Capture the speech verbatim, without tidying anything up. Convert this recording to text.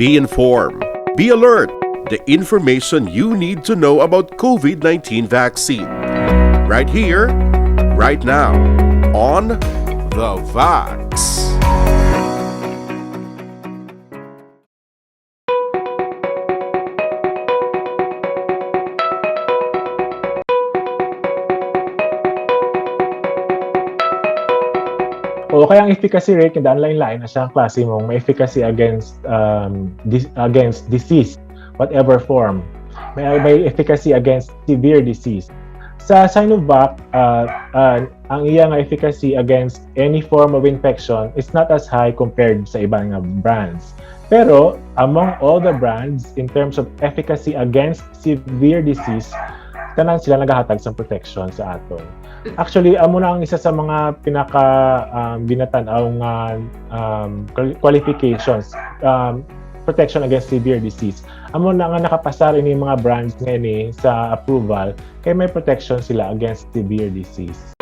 Be informed. Be alert. The information you need to know about COVID nineteen vaccine. Right here, right now, on The Vax. O kaya ang efficacy rate, kinahanglan lain-lain na siya ang klase mong may efficacy against um, dis- against disease, whatever form. May, may efficacy against severe disease. Sa Sinovac, uh, uh, ang iya nga efficacy against any form of infection is not as high compared sa iban nga brands. Pero among all the brands, in terms of efficacy against severe disease, tanan sila nagahatag sa protection sa aton. Actually, amo na ang isa sa mga pinaka um, ginatan-aw nga um, qual- qualifications, um, protection against severe disease. Amo na nga nakapasar ini mga brands nga ini sa approval kay may protection sila against severe disease.